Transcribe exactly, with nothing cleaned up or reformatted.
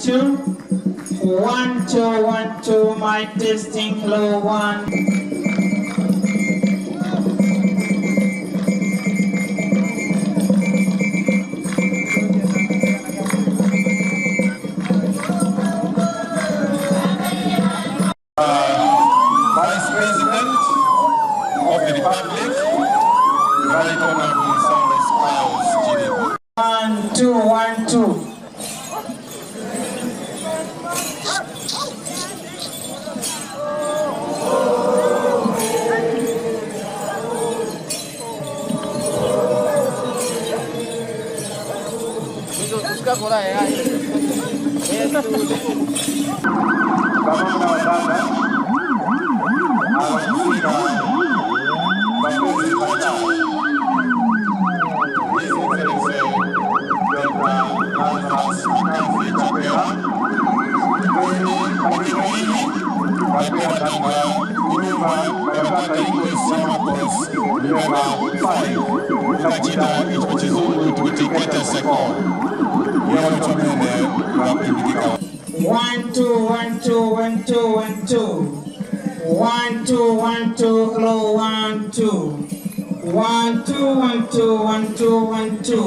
Two, one, two, one, two, mic testing, low one. Vice President of the Republic, the Right Honorable Saulos Klaus Chilima. One, two, one, two. One, two, one, two, one, two, one, two. One, two, one, two, hello, one, two. One, two, one, two, one, two, one, two.